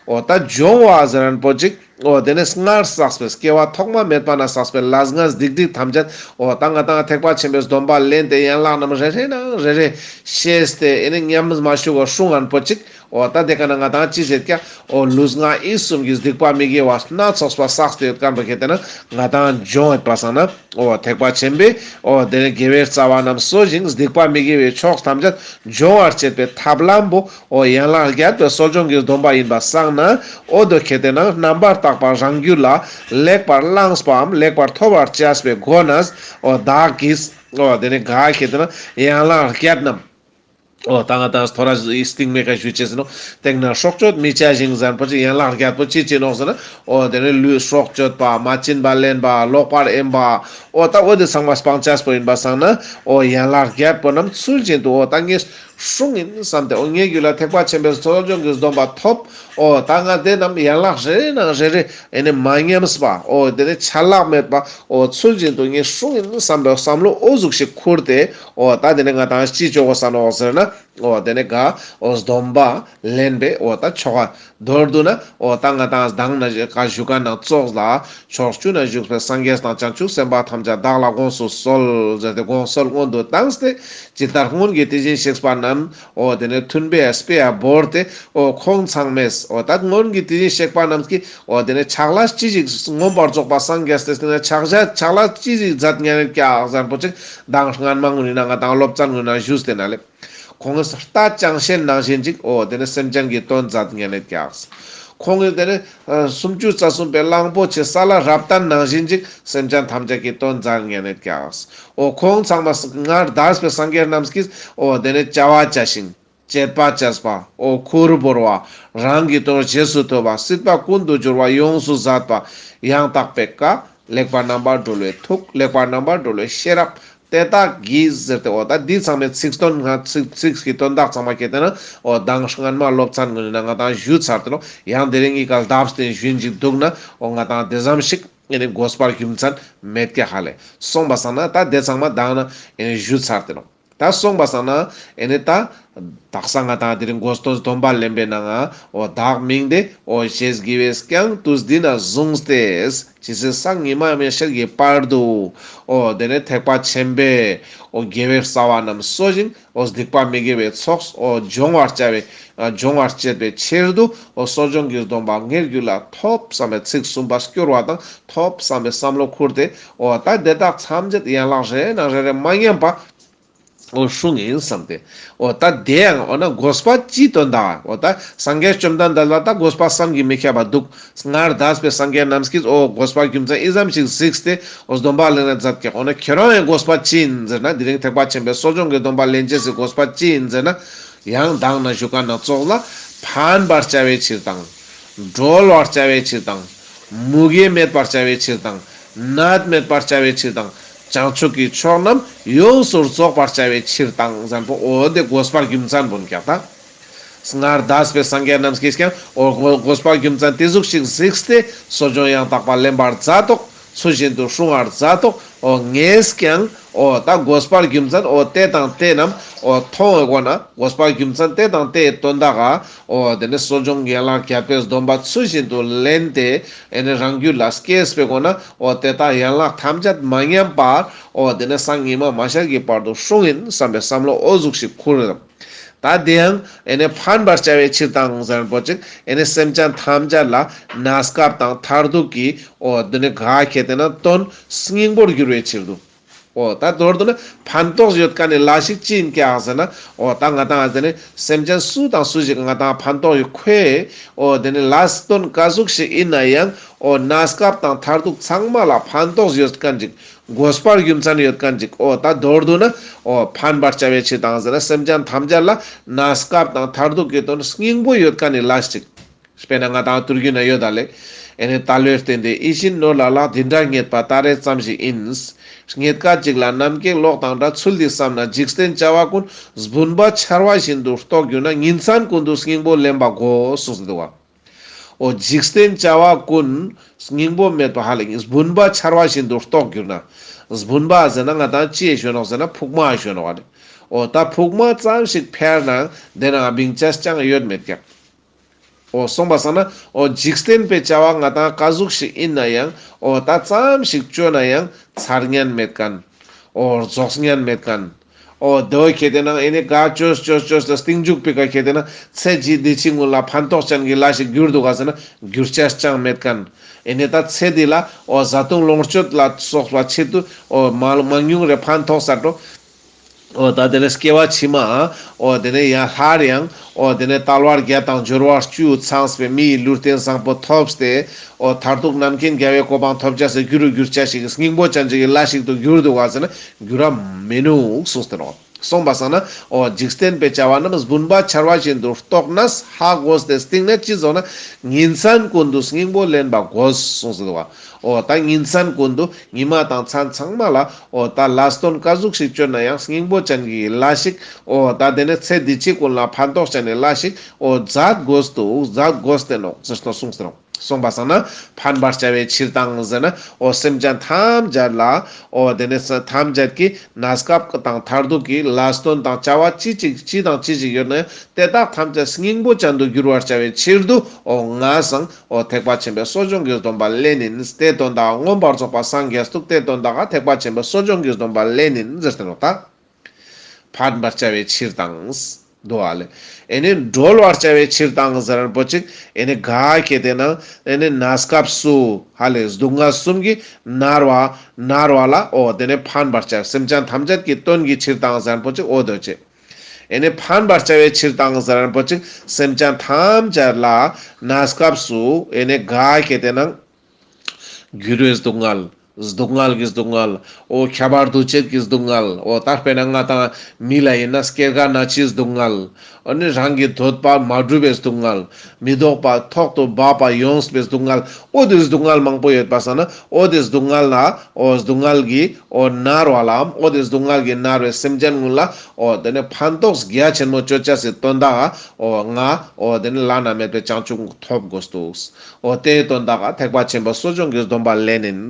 འོ་ད་སྦྱོང་བ་ཟེར་མཁན་པོ་ཅིག་འོ་དེ་ནས་སྔར་བསགས་པའི་སྐྱེ་བ་ཐོག་མ་མེད་པ་ན་བསགས་པའི་ལས་ངན་སྡིག་སྒྲིབ་ཐམས་ཅད་འོ་ད་ང་དང་ཐེག་པ་ཆེན་པོའི་སྡོམ་པ་ལེན་ཏེ་ཡན་ལག་རྣམས་རེ་རེ་ནང་རེ་རེ་ཤེས་ཏེ་ཨེ་ནི་ཉམས་མ་བཅུག་ག་སྲུང་མཁན་པོ་ཅིག་འོ་ད་དེ་ཀ་ན་ང་དང་ཅི་བྱེད་ཀྱག་འོ་ལུས་ངག་ཡིད་གསུམ་གྱི་སྡིག་པ་མི་དགེ་བ་སྣ་ཚོགས་པ་བསགས་ཏེ་ཡོད་མཁན་པོ་ཁེ་ཏེ་ན་ང་དང་སྦྱོང་ཡོད་པ་སང་ན། འོ་ཐེག་པ་ཆེན་པོའི་འོ་དེ་ནས་དགེ་བའི་རྩ་བ་རྣམས་གསོ་ཞིང་སྡིག་པ་མི་དགེ་བའི་ཕྱོགས་ཐམས་ཅད་སྦྱོང་བར་བྱེད་པའི་ཐབས་ལམ་པོ་འོ་ཡན་ལག་བརྒྱད་པའི་གསོ་སྦྱོང་གི་སྡོམ་པ་ཡིན་པ་སང་ན་འོ་དོ་ཁེ་ཏེ་ན་རྣམ་པར་དག་པ་རང་རྒྱུད་ལ་ལེགས་པར་བླངས་པའམ་ལེགས་པར་ཐོབ་པར་བྱས་པའི་སྒོ་ནས་འོ་བདག་གིས་འོ་དེ་ནས་ག་ཁེ་ཏེ་ན་ཡན་ལག་བརྒྱད་རྣམས། འོ་ད་ང་དང་ཐོ་རས་སྟིང་མའི་ཀ་ཞུ་ཅེས་ཟེར་ནོག་སྟེང་ན་སྲོག་གཅོད་མི་བྱ་ཞིང་ཟེར་པོ་ཅིག་ཡན་ལག་བརྒྱད་པོ་ཅི་ཅི་ནོག་ཟེར་ན། འོ་དེ་ནི་ལུས་སྲོག་གཅོད་པ་མ་བྱིན་པ་ལེན་པ་ལོག་པར་གཡེམ་པ། འོ་ད་འོ་དེ་ཚང་མ་སྤང་ཅེས་པོ་ཡིན་པ་སང་ན། འོ་ཡན་ལག་བརྒྱད་པོ་རྣམས་ཚུལ་བཞིན་དུ་འོ་ད་ངས་སྲུང་ཡིན་བསམ་སྟེ་འོ་ངའི་རྒྱུད་ལ་ཐེག་པ་ཆེན་པོའི་གསོ་སྦྱོང་གི་སྡོམ་པ་ཐོབ། འོ་ད་ང་དེ་རྣམས་ཡན་ལག་རེ་རེ་ནང་རེ་རེ་ཨེ་ནི་མ་ཉམས་པ། འོ་དེ་ནི་ཆད་ལྷག་མེད་པ། འོ་ཚུལ་བཞིན་དུ་ངས་སྲུང་ཡིན་བསམ་པའི་བསམ་བློ་འོ་ཟུག་ཞིག་ཁུར་ཏེ། འོ་ད་དེ་ནི་ང་དང་ཅི་ཅོ་གོས་ནོག་ཟེར་ན། འོ་དེ་ནི་ག་འོ་སྡོམ་པ་ལེན་པའི་འོ་ད་ཆོ་ག་མདོར་བསྡུ་ན་འོ་ད་ང་དང་མདང་ན་ག་ཞུ་མཁན་ནང་ཙོགས་ལ་ཕྱོགས་བཅུ་ན་བཞུགས་པའི་སངས་རྒྱས་དང་བྱང་ཆུབ་སེམས་དཔའ་ཐམས་ཅད་བདག་ལ་དགོངས་སུ་གསོལ་ཟེར་ཏེ་དགོངས་གསོལ་སྔོན་དུ་བཏང་སྟེ་ཇི་ལྟར་སྔོན་གྱི་དེ་བཞིན་གཤེགས་པ་རྣམས། འོ་དེ་ནས་མཐུན་པའི་དཔེ་ཡ་བོར་ཏེ་འོ་ཁོང་ཚང་མས་འོ་ད་སྔོན་གྱི་དེ་བཞིན་གཤེགས་པ་རྣམས་ཀྱིས་འོ་དེ་ནས་ཕྱག་ལས་ཅི་ཞིག་མངོན་པར་རྫོགས་པ་སངས་རྒྱས་ཏེ་ཕྱག་ལས་ཅི་ཞིག་མཛད་མཁན་ཡོད་ཀྱག་ཟེར་པོ་ཅིག་མདང་སྔན་མ་ངུ་ནི་ན་ང་དང་སློབ་ཚན་ངུ་ན་ཞུས་ཏེ་ན་ལེ། ཁོང་གིས་རྟ་ཅང་ཤེས་ནང་བཞིན་ཅིག་འོ་དེ་ནས་སེམས་ཅན་གྱི་དོན་མཛད་མཁན་ཡོད་ཀྱག་ཁོང་གིས་དེ་ནས་སུམ་ཅུ་རྩ་གསུམ་པའི་གླང་པོ་ཆེ་ས་ལ་རབ་བརྟན་ནང་བཞིན་ཅིག་སེམས་ཅན་ཐམས་ཅད་ཀྱི་དོན་མཛད་མཁན་ཡོད་ཀྱག་འོ་ཁོང་ཚང་མ་སྔར་འདས་པའི་སངས་རྒྱས་རྣམས་ཀྱིས་འོ་དེ་ནས་བྱ་བ་བྱ་ཞིང་། སྤྱད་པ་བྱས་པ། འོ་ཁུར་བོར་བ། རང་གི་དོན་རྗེས་སུ་ཐོབ་པ། སྲིད་པ་ཀུན་ཏུ་སྦྱོར་བ་ཡོངས་སུ་ཟད་པ། ཡང་དག་པའི་བཀའ། ལེགས་པར་རྣམ་པར་གྲོལ་བའི་ཐུགས། ལེགས་པར་རྣམ་པར་གྲོལ་བའི་ཤེས་རབ། དེ་དག་གིས་ཟེར་ཏེ་འོ་ད་འདི་ཚང་མའི་ཚིག་དོན་ང་ཚིག་ཚིག་གི་དོན་དག་ཚང་མ་ཁྱེར་ཏེ་ན་འོ་མདང་སྔན་མ་སློབ་ཚན་ངོས་ནས་ང་དང་ཞུས་ཚར་ཏེ་ནོག་ཡང་དེ་རིང་ངི་ཀ་ལྡབ་སྟེ་ཞུ་ཡིན་ཅིག་འདུག་ན་འོ་ང་དང་དེ་ཙམ་ཞིག་ཨེ་ནི་དགོས་པ་རྒྱུ་མཚན་མེད་ཀྱག་ཧ་ལེ། སོང་པ་སང་ན་ད་དེ་ཚང་མ་མདང་ན་ཨེ་ནི་ཞུས་ཚར་ཏེ་ནོག་ད་སོང་པ་སང་ན་ཨེ་ནི་ད་དག་ས་ང་དང་དེ་རིང་དགོས་དོན་སྡོམ་པ་ལེན་པའི་ནང་ང་འོ་བདག་མིང་འདི་འོ་ཞེས་བགྱི་བས་ཀྱང་དུས་འདི་ནས་བཟུང་སྟེ་ཇི་སྲིད་སངས་ཉི་མ་མི་ཤར་གྱི་བར་དུ་འོ་དེ་ནས་ཐེག་པ་ཆེན་པོའི་འོ་དགེ་བའི་རྩ་བ་རྣམས་གསོ་ཞིང་འོ་སྡིག་པ་མི་དགེ་བའི་ཚོགས་འོ་སྦྱོང་བར་བྱ་བའི་སྦྱོང་བར་བྱེད་པའི་ཕྱིར་དུ་འོ་གསོ་སྦྱོང་གི་སྡོམ་པ་ངའི་རྒྱུད་ལ་ཐོབ་བསམ་པའི་ཚིག་གསུམ་པ་སྐྱོར་བ་དང་ཐོབ་བསམ་པའི་བསམ་བློ་ཁུར་ཏེ་འོ་ད་དེ་དག་ཐམས་ཅད་ཡན་ལག་རེ་ནང་རེ་རེ་མ་ཉམས་པ། འོ་སྲུང་ཡིན་བསམ་སྟེ། འོ་ད་དེ་ཡང་འོ་ན་དགོས་པ་ཅི་དོན་དག་འོ་ད་སངས་རྒྱས་བཅོམ་ལྡན་འདས་ལ་ད་དགོས་པ་བསམ་གྱིས་མི་ཁྱབ་པ་འདུག་སྔར་འདས་པའི་སངས་རྒྱས་རྣམས་ཀྱིས་འོ་དགོས་པ་རྒྱུ་མཚན་ཨི་ཙམ་ཞིག་གཟིགས་ཏེ་འོ་སྡོམ་པ་ལེན་ན་མཛད་ཀྱག་འོ་ན་ཁྱོད་རང་ཡང་དགོས་པ་ཅི་ཡིན་ཟེར་ན། དེ་རིང་ཐེག་པ་ཆེན་པོའི་གསོ་སྦྱོང་གི་སྡོམ་པ་ལེན་ཅེས་སི་དགོས་པ་ཅི་ཡིན་ཟེར་ན། ཡང་མདང་ན་ཞུ་མཁན་ནང་ཙོགས་ལ་ཕན་པར་བྱ་བའི་ཕྱིར་དང་། གྲོལ་བར་བྱ་བའི་ཕྱིར་དང་། མུ་གེ་མེད་པར་བྱ་བའི་ཕྱིར་དང་། ནད་མེད་པར་བྱ་བའི་ཕྱིར་དང་། བྱང་ཆུབ་ཀྱི་ཕྱོགས་རྣམས་ཡོངས་སུ་རྫོགས་པར་བྱ་བའི་ཕྱིར་དང་ཟེར་པོ་འོ་དེ་དགོས་པ་རྒྱུ་མཚན་བོན་ཀྱག་ད། སྔར་འདས་པའི་སངས་རྒྱས་རྣམས་ཀྱིས་ཀྱང་འོ་དགོས་པ་རྒྱུ་མཚན་དེ་ཟུག་ཞིག་གཟིགས་ཏེ་གསོ་སྦྱོང་ཡང་དག་པ་ལེན་པར་མཛད་དོ། ཚུལ་བཞིན་དུ་སྲུང་བར་མཛད་དོ། འོ་ངས་ཀྱང་འོ་ད་དགོས་པར་རྒྱུ་མཚན་འོ་དེ་དང་དེ་རྣམས་འོ་མཐོང་བའི་སྒོ་ན་དགོས་པར་རྒྱུ་མཚན་དེ་དང་དེའི་དོན་དག་ག་འོ་དེ་ནས་གསོ་སྦྱོང་ཡན་ལག་བརྒྱད་པའི་སྡོམ་པ་ཚུལ་བཞིན་དུ་ལེན་ཏེ་ཨེ་ནས་རང་རྒྱུད་ལ་སྐྱེས་པའི་སྒོ་ན་འོ་དེ་དག་ཡན་ལག་ཐམས་ཅད་མ་ཉམས་པར་འོ་དེ་ནས་སང་ཉི་མ་མ་ཤར་གྱི་བར་དུ་སྲུང་ཡིན་བསམ་པའི་བསམ་བློ་འོ་ཟུག་ཞིག་ཁུར་རེ་དང་། ད་དེ་ཡང་ཨེ་ནས་ཕན་པར་བྱ་བའི་ཕྱིར་དང་ཟེར་པོ་ཅིག་ཨེ་ནས་སེམས་ཅན་ཐམས་ཅད་ལ་གནས་སྐབས་དང་མཐར་ཐུག་གི་འོ་དེ་ནས་ག་ཁེ་དེ་ན་དོན་སྙིང་པོར་འགྱུར་བའི་ཕྱིར་དུ། འོ་ད་མདོར་བསྡུ་ན་ཕན་ཐོགས་ཡོད་མཁན་ནི་ལས་ཤིག་ཅི་ཡིན་ཀྱག་ཟེར་ན། འོ་ད་ང་དང་ཨ་ཟེར་ནས་སེམས་ཅན་སུ་དང་སུ་ཞིག་ང་དང་ཕན་ཐོགས་ཡོད་ཁོས་འོ་དེ་ནས་ལས་དོན་ག་ཟུག་ཞིག་ཡིན་ན་ཡང་འོ་གནས་སྐབས་དང་མཐར་ཐུག་ཚང་མ་ལ་ཕན་ཐོགས་ཡོད་མཁན་ཅིག་དགོས་པར་རྒྱུ་མཚན་ཡོད་མཁན་ཅིག་འོ་ད་མདོར་བསྡུ་ན་འོ་ཕན་པར་བྱ་བའི་ཕྱིར་དང་ཟེར་ན་སེམས་ཅན་ཐམས་ཅད་ལ་གནས་སྐབས་དང་མཐར་ཐུག་གི་དོན་སྙིང་པོ་ཡོད་མཁན་ནི་ལས་ཅིག་དཔེར་ན་ང་དང་དུར་རྒྱུད་ན་ཡོད་ད་ལེ། ཨེ་ནས་དལ་བའི་རྟེན་འདི་ཡིད་བཞིན་ནོར་ལ་ལྷག་འདི་འདྲ་རྙེད་པ་ད་རེས་ཙམ་ཞིག་ཡིན། རྙེད་དཀའ་ཅིག་ལ་ནམ་མཁའི་གློག་དང་འདྲ་ཚུལ་འདི་བསམ་ན་འཇིག་རྟེན་བྱ་བ་ཀུན་སྦུན་པ་ཆར་བ་བཞིན་དུ་རྟོགས་གྱུར་ན་ཉིན་མཚན་ཀུན་ཏུ་སྙིང་པོ་ལེན་པ་དགོས་གསུངས་ཏེ་འདུག་བ། འོ་འཇིག་རྟེན་བྱ་བ་ཀུན་སྙིང་པོ་མེད་པ་ཧ་ལས་ཀྱི་སྦུན་པ་ཆར་བ་བཞིན་དུ་རྟོགས་གྱུར་ན། སྦུན་པ་ཟེར་ན་ང་དང་ཅི་ཞུ་ནོག་ཟེར་ན་ཕུག་མ་ཞུ་ནོག་ཨ་ནི། འོ་ད་ཕུག་མ་ཙམ་ཞིག་འཕེལ་ན་དེ་ན་བིང་ཆ་ཅང་ཡོད་མེད་ཀྱག་འོ་སོང་པ་སང་ན་འོ་འཇིག་རྟེན་པའི་བྱ་བ་ང་དང་ག་ཟུག་ཞིག་ཡིན་ན་ཡང་འོ་ད་ཙམ་ཞིག་བཅོས་ན་ཡང་ཚར་ཉན་མེད་མཁན། འོ་རྫོགས་ཉན་མེད་མཁན། འོ་དེ་བོ་ཁེ་དེ་ན་ཨེ་ནས་ག་བཅོས་བཅོས་བཅོས་ཏེ་སྟིང་མཇུག་པའི་ཀ་ཁེ་དེ་ན་ཚེ་འདི་འདི་ཕྱི་སྔོན་ལ་ཕན་ཐོགས་ཅན་གྱི་ལས་ཤིག་འགྱུར་འདུག་ག་ཟེར་ན་འགྱུར་ཆ་ཅང་མེད་མཁན། ཨེ་ནས་ད་ཚེ་འདི་ལ་འོ་བཟའ་བཏུང་ལོངས་སྤྱོད་ལ་སོགས་པ་ཆེད་དུ་འོ་མ་མང་ཉུང་རེ་ཕན་ཐོགས་ས་འགྲོ། འོ་ད་དེ་ནས་སྐྱེ་བ་ཕྱི་མ་འོ་དེ་ནས་ཡང་སླར་ཡང་འོ་དེ་ནས་དལ་བ་བརྒྱད་དང་འབྱོར་བ་བཅུ་ཚང་བའི་མི་ཡི་ལུས་རྟེན་བཟང་པོ་ཐོབ་སྟེ་འོ་མཐར་ཐུག་རྣམ་མཁྱེན་རྒྱལ་བའི་གོ་འཕང་ཐོབ་ཅེས་སི་རྒྱུ་རུ་འགྱུར་ཆ་ཞིག་སྙིང་པོ་ཅན་ཅིག་གི་ལས་ཤིག་ཏུ་འགྱུར་འདུག་ག་ཟེར་ན་འགྱུར་ར་མི་ནུག་གསུངས་ཏེ་ནོག་སོང་པ་སང་ན་འོ་འཇིག་རྟེན་པའི་བྱ་བ་རྣམས་སྦུན་པ་ཆར་བ་བཞིན་དུ་རྟོགས་ནས་ཧ་གོ་སྟེ་སྟིང་ནས་ཅི་ཟེར་ན་ཉིན་མཚན་ཀུན་ཏུ་སྙིང་པོ་ལེན་པ་དགོས་གསུངས་ཏེ་འདུག་བ། འོ་ད་ཉིན་མཚན་ཀུན་ཏུ་ཉི་མ་དང་མཚན་ཚང་མ་ལ་འོ་ད་ལས་དོན་ག་ཟུག་ཞིག་བཅོས་ན་ཡང་སྙིང་པོ་ཅན་གྱི་ལས་ཤིག་འོ་ད་དེ་ནས་ཚེ་འདི་ཕྱི་ཀུན་ལ་ཕན་ཐོགས་ཅན་གྱི་ལས་ཤིག་འོ་མཛད་དགོས་འདུག་མཛད་དགོས་ཏེ་ནོག་ཟེར་ཏེ་གསུངས་ཏེ་ནོག་སོང་པ་སང་ན་ཕན་པར་བྱ་བའི་ཕྱིར་དང་ཟེར་ན་འོ་སེམས་ཅན་ཐམས་ཅད་ལ་འོ་དེ་ནས་ཐམས་ཅད་ཀྱི་གནས་སྐབས་དང་མཐར་ཐུག་གི་ལས་དོན་དང་བྱ་བ་ཅི་ཅིག་ཅི་དང་ཅི་ཞིག་ཡོད་ན་དེ་དག་ཐམས་ཅད་སྙིང་པོ་ཅན་དུ་འགྱུར་བར་བྱ་བའི་ཕྱིར་དུ་འོ་ངས་སང་འོ་ཐེག་པ་ཆེན་པོའི་གསོ་སྦྱོང་གི་སྡོམ་པ་ལེན་ཡིན། དེ་དོན་དག་མངོན་པར་རྫོགས་པ་སངས་རྒྱས་འདུག་དེ་དོན་དག་ཐེག་པ་ཆེན་པོའི་གསོ་སྦྱོང་གི་སྡོམ་པ་ལེན་ཡིན་ཟེར་ཏེ་ནོག་ད་ཕན་པར་བྱ་བའི་ཕྱིར་དང་། འདུག་ཨ་ལེ། ཨེ་ནི་གྲོལ་བར་བྱ་བའི་ཕྱིར་དང་ཟེར་རན་པོ་ཅིག་ཨེ་ནི་ག་ཁེ་ཏེ་ན་ཨེ་ནི་གནས་སྐབས་སུ་ཧ་ལེ་སྡུག་བསྔལ་གསུམ་གྱིས་མནར་བ་མནར་བ་ལ་འོ་དེ་ནི་ཕན་པར་བྱ། སེམས་ཅན་ཐམས་ཅད་ཀྱི་དོན་གྱི་ཕྱིར་དང་ཟེར་རན་པོ་ཅིག་འོ་དོ་ཅེ། ཨེ་ནི་ཕན་པར་བྱ་བའི་ཕྱིར་དང་ཟེར་རན་པོ་ཅིག་སེམས་ཅན་ཐམས་ཅད་ལ་གནས་སྐབས་སུ་ཨེ་ནི་ག་ཁེ་ཏེ་ན་འགྱུར་བའི་སྡུག་བསྔལ། སྡུག་བསྔལ་གྱི་སྡུག་བསྔལ། འོ་ཁྱབ་པ་འདུ་བྱེད་ཀྱི་སྡུག་བསྔལ། འོ་ད་དཔེར་ན་ང་དང་མི་ལ་ཡིན་ན་སྐྱེ་རྒ་ན་འཆིའི་སྡུག་བསྔལ། འོ་ནི་རང་གི་འདོད་པ་མ་འགྲུབ་པའི་སྡུག་བསྔལ། མི་ལྡོག་པ་ཐོག་ཏུ་བབས་པ་ཡོངས་པའི་སྡུག་བསྔལ། འོ་དེ་སྡུག་བསྔལ་མང་པོ་ཡོད་པ་སང་ན་འོ་དེ་སྡུག་བསྔལ་ལ་འོ་སྡུག་བསྔལ་གྱི་འོ་མནར་བ་ལའམ་འོ་དེ་སྡུག་བསྔལ་གྱིས་མནར་བའི་སེམས་ཅན་ཀུན་ལ་འོ་དེ་ནི་ཕན་ཐོགས་རྒྱ་ཆེན་མོ་ཅོ་ཅེས་སི་དོན་དག་ག་འོ་ང་འོ་དེ་ནི་བླ་ན་མེད་པའི་བྱང་ཆུབ་ཐོབ་དགོས་འདུག་འོ་དེའི་དོན་དག་ག་ཐེག་པ་ཆེན་པོའི་གསོ་སྦྱོང་གི་སྡོམ་པ་ལེན་ཡིན།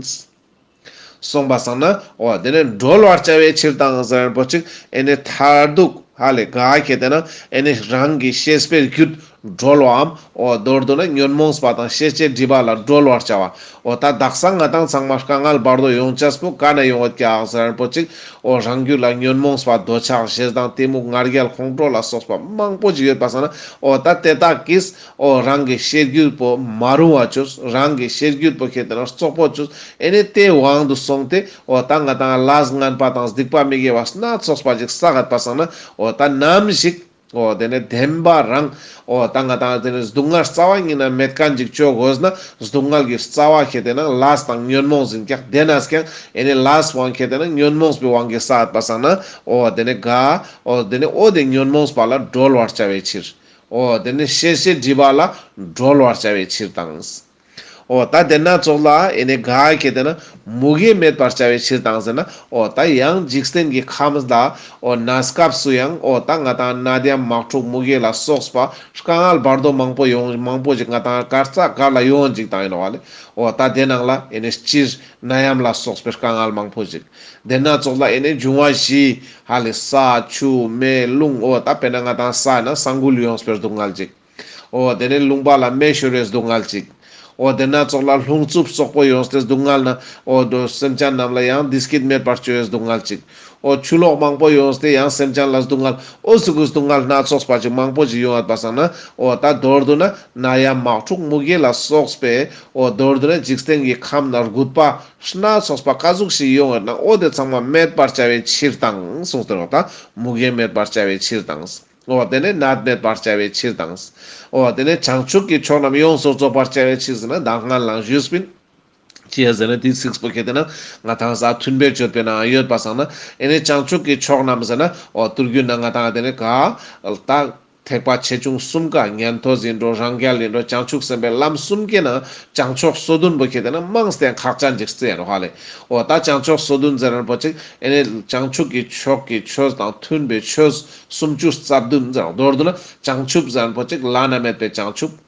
སོང་པ་སང་ན་འོ་དེ་ནི་གྲོལ་བར་བྱ་བའི་ཕྱིར་དང་ཟེར་རན་པོ་ཅིག་ཨེ་ནི་མཐར་ཐུག་ཧ་ལེ་ག་ཁེ་ཏེ་ན་ཨེ་ནི་རང་གི་ཤེས་པའི་རྒྱུད་གྲོལ་བའམ་འོ་མདོར་བསྡུ་ན་ཉོན་མོངས་པ་དང་ཤེས་བྱའི་སྒྲིབ་པ་ལ་གྲོལ་བར་བྱ་བ། འོ་ད་དག་ས་ང་དང་ཚང་མ་དཀའ་ངལ་བར་དོ་ཡོང་ཅེས་པོ་ག་ནས་ཡོང་ཡོད་ཀྱག་ཟེར་རན་པོ་ཅིག་འོ་རང་རྒྱུད་ལ་ཉོན་མོངས་པ་འདོད་ཆགས་ཞེ་སྡང་གཏི་མུག་ང་རྒྱལ་ཁོང་ཁྲོ་ལ་སོགས་པ་མང་པོ་ཅིག་ཡོད་པ་སང་ན་འོ་ད་དེ་དག་གིས་འོ་རང་གི་ཤེས་རྒྱུད་པོ་མ་རུང་བ་ཅོས། རང་གི་ཤེས་རྒྱུད་པོ་ཁེ་ཏེ་ན་རྩོག་པོ་ཅོས། ཨེ་ནི་དེའི་དབང་དུ་སོང་སྟེ་འོ་ད་ང་དང་ལས་ངན་པ་དང་སྡིག་པ་མི་དགེ་བ་སྣ་ཚོགས་པ་ཅིག་བསགས་ཡོད་པ་སང་ན་འོ་ད་ནམ་ཞིག་འོ་དེ་ནི་བདེན་པ་རང་འོ་ད་ང་དང་དེ་ནི་སྡུག་བསྔལ་རྩ་བ་ཉིད་ནས་མེད་མཁན་ཅིག་ཅོ་དགོས་ན་སྡུག་བསྔལ་གྱི་རྩ་བ་ཁེ་ཏེ་ན་ལས་དང་ཉོན་མོངས་ཡིན་ཀྱག་དེ་ནས་ཀྱང་ཨེ་ནི་ལས་དབང་ཁེ་ཏེ་ན་ཉོན་མོངས་པའི་དབང་གིས་བསགས་ཡོད་པ་སང་ན་འོ་དེ་ནི་ག་འོ་དེ་ནི་འོ་དེ་ཉོན་མོངས་པ་ལ་གྲོལ་བར་བྱ་བའི་ཕྱིར། འོ་དེ་ནི་ཤེས་བྱའི་སྒྲིབ་པ་ལ་གྲོལ་བར་བྱ་བའི་ཕྱིར་དང་། འོ་ད་དེ་ན་ཙོགས་ལ་ཨེ་ནེ་ག་ཁེ་ཏེ་ན་མུ་གེ་མེད་པར་བྱ་བའི་ཕྱིར་དང་ཟེར་ན། འོ་ད་ཡང་འཇིག་རྟེན་གྱི་ཁམས་ལ་འོ་གནས་སྐབས་སུ་ཡང་འོ་ད་ང་ཏང་ནད་ཡམས་དམག་འཁྲུག་མུ་གེ་ལ་སོགས་པ་དཀའ་ངལ་བར་དོ་མང་པོ་ཡོང་མང་པོ་ཞིག་ང་ཏང་གར་ས་གར་ལ་ཡོང་ཅིག་དང་ཨིན་ནོག་ལེ། འོ་ད་དེ་ནང་ལ་ཨེ་ནེ་སྤྱིར་ནད་ཡམས་ལ་སོགས་པའི་དཀའ་ངལ་མང་པོ་ཞིག་དེ་ན་ཙོགས་ལ་ཨེ་ནེ་འབྱུང་བ་བཞི་ཧ་ལེ་ས་ཆུ་མེ་རླུང་། འོ་ད་དཔེར་ན་ང་ཏང་ས་ན་ས་འགུལ་ཡོངས་པའི་སྡུག་བསྔལ་ཅིག་འོ་དེ་ནེ་རླུང་པ་ལ་མེ་ཤོར་བའི་སྡུག་བསྔལ་ཅིག་འོ་དེ་ན་ཙོགས་ལ་རླུང་འཚུབ་སོག་པོ་ཡོངས་ཏེ་སྡུག་བསྔལ་ན་འོ་དོ་སེམས་ཅན་རྣམས་ལ་ཡང་བདེ་སྐྱིད་མེད་པར་བཅོ་བའི་སྡུག་བསྔལ་ཅིག་འོ་ཆུ་ལོག་མང་པོ་ཡོངས་ཏེ་ཡང་སེམས་ཅན་ལ་སྡུག་བསྔལ། འོ་ཟུག་གི་སྡུག་བསྔལ་སྣ་ཚོགས་པ་ཅིག་མང་པོ་ཅིག་ཡོང་ཡོད་པ་སང་ན། འོ་ད་མདོར་བསྡུ་ན་ནད་ཡམས་དམག་འཁྲུག་མུ་གེ་ལ་སོགས་པའི་འོ་མདོར་བསྡུ་ན་འཇིག་རྟེན་གྱི་ཁམས་ན་རྒུད་པ་སྣ་ཚོགས་པ་ག་ཟུག་ཞིག་ཡོང་ཡོད་ན། འོ་དེ་ཚང་མ་མེད་པར་བྱ་བའི་ཕྱིར་དང་གསུངས་ཏེ་ནོག་ད་མུ་གེ་མེད་པར་བྱ་བའི་ཕྱིར་དང་། འོ་དེ་ནེ་ནད་མེད་པར་བྱ་བའི་ཕྱིར་དང་། འོ་དེ་ནེ་བྱང་ཆུབ་ཀྱི་ཕྱོགས་རྣམས་ཡོངས་སུ་རྫོགས་པར་བྱ་བའི་ཕྱིར་ཟེར་ན་ད་སྔར་ལའང་ཞུས་པིན། ཅི་ཡ་ཟེར་ན་དེའི་ཚིགས་པོ་ཁེ་ཏེ་ན་ང་ཏང་ས་མཐུན་པའི་སྤྱོད་པའི་ནང་ཡོད་པ་སང་ན། ཨེ་ནེ་བྱང་ཆུབ་ཀྱི་ཕྱོགས་རྣམས་ཟེར་ན་འོ་ཏུར་རྒྱུད་ན་ང་ཏང་དེ་ནེ་ག་ད་ཐེག་པ་ཆེ་ཆུང་གསུམ་ཀ་ཉན་ཐོས་ཡིན་འགྲོ་རང་རྒྱལ་ཡིན་འགྲོ་བྱང་ཆུབ་སེམས་དཔའི་ལམ་གསུམ་ཀའི་ནང་བྱང་ཕྱོགས་སོ་བདུན་པོ་ཁེ་ཏེ་ན་མངས་ཏེ་ཁག་ཅན་ཅིག་རྩི་ཡ་ནོག་ཧ་ལེ། འོ་ད་བྱང་ཕྱོགས་སོ་བདུན་ཟེར་ན་པོ་ཅིག་ཨེ་ནེ་བྱང་ཆུབ་ཀྱི་ཕྱོགས་ཀྱི་ཆོས་དང་མཐུན་པའི་ཆོས་སུམ་ཅུ་རྩ་བདུན་ཟེར་ནོག་མདོར་བསྡུ་ན་བྱང་ཆུབ་ཟེར་ན་པོ་ཅིག་བླ་ན་མེད་པའི་བྱང་ཆུབ།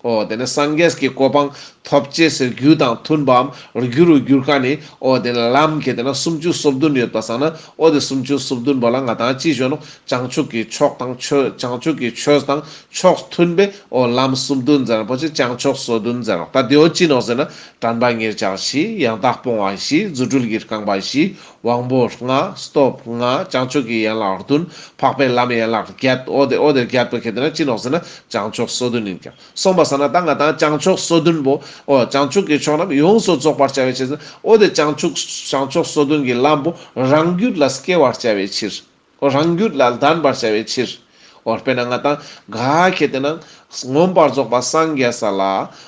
འོ་དེ་ནེ་སངས་རྒྱས་ཀྱི་གོ་འཕང་ཐོབ་ཅེས་སི་རྒྱུ་དང་མཐུན་པའམ་རྒྱུ་རུ་གྱུར་ཁན་ནི་འོ་དེ་ནེ་ལམ་ཁེ་ཏེ་ན་སུམ་ཅུ་སོ་བདུན་ཡོད་པ་སང་ན། འོ་དེ་སུམ་ཅུ་སོ་བདུན་པོ་ལ་ང་ཏང་ཅི་ཞུ་ནོག་བྱང་ཆུབ་ཀྱི་ཕྱོགས་དང་ཆོས་བྱང་ཆུབ་ཀྱི་ཆོས་དང་ཕྱོགས་མཐུན་པའི་འོ་ལམ་སུམ་བདུན་ཟེར་ན་པོ་ཅིག་བྱང་ཕྱོགས་སོ་བདུན་ཟེར་ནོག་ད་དེའོ་ཅི་ནོག་ཟེར་ན་དྲན་པ་ཉེར་གཅིག་བཞི། ཡང་དག་སྤོང་བ་བཞི། རྫུ་འཕྲུལ་གྱི་རྐང་པ་བཞི། དབང་པོ་ལྔ། སྟོབས་ལྔ། བྱང་ཆུབ་ཀྱི་ཡན་ལག་བདུན། འཕགས་པའི་ལམ་ཡན་ལག་བརྒྱད། འོ་དེ་འོ་དེ་བརྒྱད་པོ་ཁེ་ཏེ་ན་ཅི་ནོག་ཟེར་ན་བྱང་ཕྱོགས་སོ་བདུན་ཡིན་ཀྱང་། སོང་པ་སང་ན་ད་ང་ཏང་བྱང་ཕྱོགས་སོ་བདུན་པོ། འོ་བྱང་ཆུབ་ཀྱི་ཕྱོགས་རྣམས་ཡོངས་སུ་རྫོགས་པར་བྱ་བའི་ཕྱིར། འོ་དེ་བྱང་ཆུབ་བྱང་ཕྱོགས་སོ་བདུན་གྱི་ལམ་པོ་རང་རྒྱུད་ལ་སྐྱེ་བར་བྱ་བའི་ཕྱིར། འོ་རང་རྒྱུད་ལ་ལྡན་པར་བྱ་བའི་ཕྱིར། འོ་དཔེར་ན་ང་ཏང་ག་ཁེ་ཏེ་ན་མངོན་པར་རྫོགས་པ་སངས་རྒྱས་ས་ལ།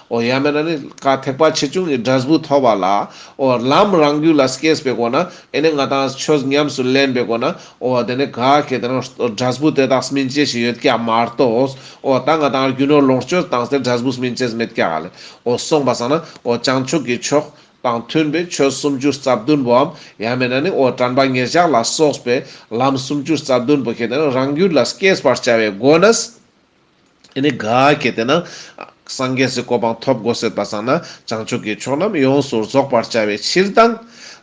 འོ་ཡང་མེད་ན་ནི་ག་ཐེག་པ་ཆེ་ཆུང་གི་འབྲས་བུ་ཐོབ་པ་ལ། འོ་ལམ་རང་རྒྱུད་ལ་སྐྱེས་པའི་སྒོ་ན་ཨེ་ནེ་ང་ཏང་ཆོས་ཉམས་སུ་ལེན་པའི་སྒོ་ན། འོ་དེ་ནེ་ག་ཁེ་ཏེ་ན་འབྲས་བུ་དེ་དག་སྨིན་ཅེས་ཤིག་ཡོད་ཀྱག་མ་གཏོགས། འོ་ད་ང་ཏང་རྒྱུ་ནོར་ལོངས་སྤྱོད་བཏང་སྟེ་འབྲས་བུ་སྨིན་ཅེས་མེད་ཀྱག་ལེ། འོ་སོང་པ་སང་ན་འོ་བྱང་ཆུབ་ཀྱི་ཕྱོགས་དང་མཐུན་པའི་ཆོས་སུམ་ཅུ་རྩ་བདུན་པོའམ་ཡང་མེད་ན་ནི་འོ་དྲན་པ་ཉེར་གཅིག་ལ་སོགས་པའི་ལམ་སུམ་ཅུ་རྩ་བདུན་པོ་ཁེ་ཏེ་ན་རང་རྒྱུད་ལ་སྐྱེས་པར་བྱ་བའི་སྒོ་ནས། ཨེ་ནེ་ག་ཁེ་ཏེ་ན་སངས་རྒྱས་སི་གོ་འཕང་ཐོབ་དགོས་ཟེར་པ་སང་ན་བྱང་ཆུབ་ཀྱི་ཕྱོགས་རྣམས་ཡོངས་སུ་རྫོགས་པར་བྱ་བའི་ཕྱིར་དང་།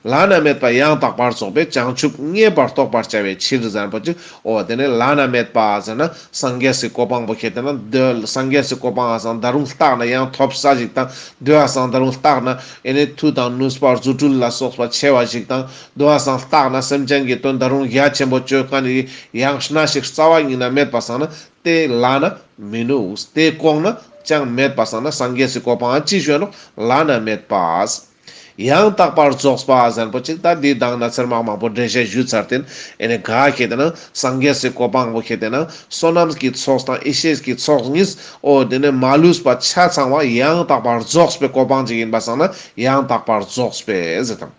བླ་ན་མེད་པ་ཡང་དག་པར་རྫོགས་པའི་བྱང་ཆུབ་བརྙེས་པར་རྟོགས་པར་བྱ་བའི་ཕྱིར་ཟེར་ན་པོ་ཅིག་འོ་དེ་ནེ་བླ་ན་མེད་པ་ཟེར་ན་སངས་རྒྱས་སི་གོ་འཕང་པོ་ཁེ་ཏེ་ན་འདི་སངས་རྒྱས་སི་གོ་འཕང་ང་སང་ད་རུང་ལྟག་ན་ཡང་ཐོབ་ས་ཞིག་དང་། འདི་ང་སང་ད་རུང་ལྟག་ན་ཨེ་ནེ་མཐུ་དང་ནུས་པ་རྫུ་འཕྲུལ་ལ་སོགས་པ་ཆེ་བ་ཞིག་དང་། འདི་ང་སང་ལྟག་ན་སེམས་ཅན་གྱི་དོན་ད་རུང་རྒྱ་ཆེན་པོ་བཅོ་ཁན་ནི་ཡང་སྣ་ཞིག་རྩ་བ་ཉིད་ན་མེད་པ་སང་ན། དེ་ལ་ན་མི་ནུས། དེ་གོང་ན་ཅང་མེད་པ་སང་ན་སངས་རྒྱས་སི་གོ་འཕང་ཅི་ཞུ་ནོག་བླ་ན་མེད་པ། ཡང་དག་པར་རྫོགས་པ་ཟེར་ན་པོ་ཅིག་ད་འདི་དང་ན་ཚེར་མ་མང་པོ་འགྲེལ་བཤད་ཞུས་ཚར་ཏེ་ཨེ་ནེ་ག་ཁེ་ཏེ་ན་སངས་རྒྱས་སི་གོ་འཕང་པོ་ཁེ་ཏེ་ན་བསོད་ནམས་ཀྱི་ཚོགས་དང་ཡེ་ཤེས་ཀྱི་ཚོགས་གཉིས་འོ་དེ་ནེ་མ་ལུས་པ་ཆ་ཚང་བ་ཡང་དག་པར་རྫོགས་པའི་གོ་འཕང་ཅིག་ཡིན་པ་སང་ན་ཡང་དག་པར་རྫོགས་པའི་ཟེར་དང་།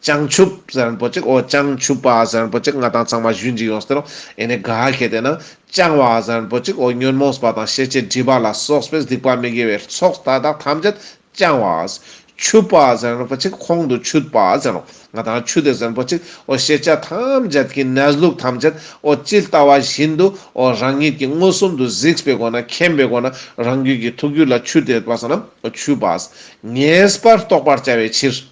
བྱང་ཆུབ་ཟེར་ན་པོ་ཅིག་འོ་བྱང་ཆུབ་པ་ཟེར་ན་པོ་ཅིག་ང་ཏང་ཚང་མ་ཞུན་ཅིག་ཡོངས་ཏེ་ནོག་ཨེ་ནེ་ག་ཁེ་ཏེ་ན་བྱང་བ་ཟེར་ན་པོ་ཅིག་འོ་ཉོན་མོངས་པ་དང་ཤེས་བྱའི་སྒྲིབ་པ་ལ་སོགས་པའི་སྡིག་པ་མི་དགེ་བའི་ཚོགས་མཐའ་དག་ཐམས་ཅད་བྱང་བ། ཆུད་པ་ཟེར་ན་པོ་ཅིག་ཁོང་དུ་ཆུད་པ་ཟེར་ནོག་ང་ཏང་ཆུད་དེ་ཟེར་ན་པོ་ཅིག་འོ་ཤེས་བྱ་ཐམས་ཅད་ཀྱི་གནས་ལུགས་ཐམས་ཅད་འོ་ཇི་ལྟ་བ་བཞིན་དུ་འོ་རང་ཉིད་ཀྱི་མངོན་སུམ་དུ་གཟིགས་པའི་སྒོ་ན་མཁྱེན་པའི་སྒོ་ན་རང་རྒྱུད་ཀྱི་ཐུགས་རྒྱུད་ལ་ཆུད་དེ་ཡོད་པ་སང་ན་འོ་ཆུད་པ། ངེས་པར་རྟོགས་པར་བྱ་བའི་ཕྱིར།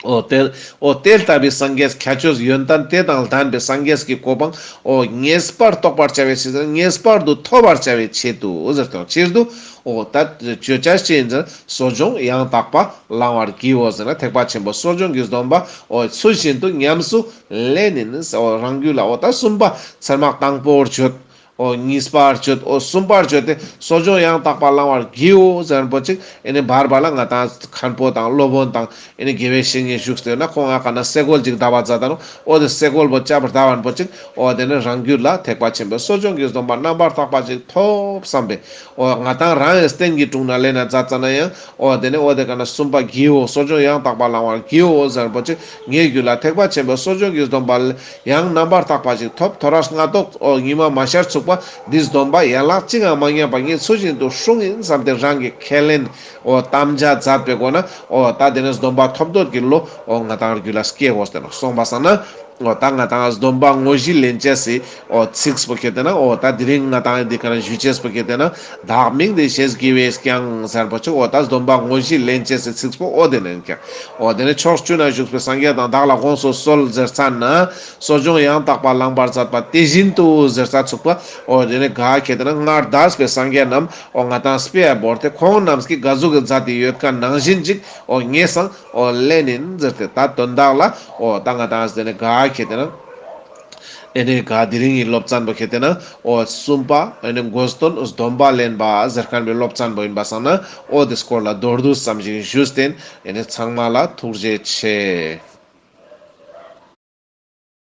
འོ་དེ་འོ་དེ་ལྟ་བུའི་སངས་རྒྱས་ཁྱད་ཆོས་ཡོན་ཏན་དེ་དང་ལྡན་པའི་སངས་རྒྱས་ཀྱི་གོ་འཕང་འོ་ངེས་པར་རྟོགས་པར་བྱ་བའི་ཕྱིར་ཟེར་ན་ངེས་པར་དུ་ཐོབ་པར་བྱ་བའི་ཆེད་དུ་ཟེར་དང་ཕྱིར་དུ་འོ་ད་བརྗོད་བྱ་ཅི་ཡིན་ཟེར་ན་གསོ་སྦྱོང་ཡང་དག་པ་བླང་བར་བགྱིའོ་ཟེར་ན་ཐེག་པ་ཆེན་པོའི་གསོ་སྦྱོང་གི་སྡོམ་པ་འོ་ཚུལ་བཞིན་དུ་ཉམས་སུ་ལེན་ནི་ནི་འོ་རང་རྒྱུད་ལ་འོ་ད་གསུམ་པ་ཚེར་མ་དང་པོར་བརྗོད། འོ་གཉིས་པར་བརྗོད། འོ་གསུམ་པར་བརྗོད་དེ་གསོ་སྦྱོང་ཡང་དག་པ་བླང་བར་བགྱིའོ་ཟེར་ན་པོ་ཅིག་ཨེ་ནེ་བར་བར་ལ་ང་ཏང་མཁན་པོ་དང་སློབ་དཔོན་དང་ཨེ་ནེ་དགེ་བའི་བཤེས་གཉེན་བཞུགས་ཏེ་ཡོད་ན་ཁོང་ང་ཀ་ན་སེ་གོལ་ཅིག་བརྡབ་པ་མཛད་ད་ནོག་འོ་དེ་སེ་གོལ་པོ་ཅབ་བརྡབ་པ་ན་པོ་ཅིག་འོ་དེ་ནེ་རང་རྒྱུད་ལ་ཐེག་པ་ཆེན་པོའི་གསོ་སྦྱོང་གི་སྡོམ་པ་རྣམ་པར་དག་པ་ཅིག་ཐོབ་བསམ་པས། འོ་ང་ཏང་རང་ཡང་རྟེན་གྱི་དྲུང་ན་ལེན་ན་མཛད་ཙ་ན་ཡང་འོ་དེ་ནེ་འོ་དེ་ཀ་ན་གསུམ་པ་བགྱིའོ་གསོ་སྦྱོང་ཡང་དག་པ་བླང་བར་བགྱིའོ་ཟེར་ན་པོ་ཅིག་ངའི་རྒྱུད་ལ་ཐེག་པ་ཆེན་པོའི་གསོ་སྦྱོང་གི་སྡོམ་པ་ཡང་རྣམ་པར་དག་པ་ཅིག་ཐོབ། ཐོ་རས་སྔ་ཐོག་འོ་ཉི་མ་མ་ཤར་ཚུག་ པ་འདི་སྡོམ་པ་ཡན་ལག་གཅིག་ཡང་མ་ཉམས་པ་ངས་ཚུལ་བཞིན་དུ་སྲུང་ཡིན་བསམ་སྟེ་རང་གི་ཁས་ལེན་འོ་དམ་བཅའ་མཛད་པའི་སྒོ་ན་འོ་ད་དེ་ནས་སྡོམ་པ་ཐོབ་འདོད་ཀྱི་བློ་འོ་ང་ཏང་རྒྱུད་ལ་སྐྱེ་དགོས་ཏེ་ནོག། སོང་པ་སང་ན་འོ་ད་ང་ཏང་སྡོམ་པ་དངོས་གཞི་ལེན་ཅེས་སི་འོ་ཚིགས་པོ་ཁྱེར་ཏེ་ན་འོ་ད་དེ་རིང་ང་ཏང་འདི་ག་ན་ཞུ་ཅེས་པོ་ཁྱེར་ཏེ་ན་བདག་མིང་འདི་ཞེས་བགྱི་བས་ཀྱང་ཟེར་པོ་ཅིག། འོ་ད་སྡོམ་པ་དངོས་གཞི་ལེན་ཅེས་སི་ཚིགས་པོ་འོ་དེ་ནས་ཀྱང་འོ་དེ་ནས་ཕྱོགས་བཅུ་ན་བཞུགས་པའི་སངས་རྒྱས་དང་བདག་ལ་དགོངས་སུ་གསོལ་ཟེར་ཙ་ན། གསོ་སྦྱོང་ཡང་དག་པ་བླང་བར་མཛད་པ་དེ་བཞིན་དུ་ཟེར་ས་ཚུགས་པ། འོ་དེ་ནས་ག་ཁྱེར་ཏེ་ན་སྔར་འདས་པའི་སངས་རྒྱས་རྣམས་འོ་ང་ཏང་དཔེ་ཡ་བོར་ཏེ་ཁོང་རྣམས་ཀྱིས་ག་ཟུག་གི་མཛད་དེ་ཡོད་མཁན་ནང་བཞིན་ཅིག་འོ་ངེས་སང་འོ་ལེན་ཡིན་ཟེར་ཏེ་ད་དོན་དག་ལ་འོ་ད་ང་ཏང་དེ་ནས་ག་ཁྱེར་ཏེ་ན་ཨེ་ནས་ག་དེ་རིང་གི་སློབ་ཚན་པོ་ཁྱེར་ཏེ་ན་འོ་གསུམ་པ་ཨེ་ནས་དགོས་དོན་སྡོམ་པ་ལེན་པ་ཟེར་མཁན་པའི་སློབ་ཚན་པོ་ཡིན་པ་སང་ན་འོ་དེ་སྐོར་ལ་མདོར་བསྡུས་ཙམ་ཞིག་ཞུས་ཏེ་ཨེ་ནས་ཚང་མ་ལ་ཐུགས་རྗེ་ཆེ།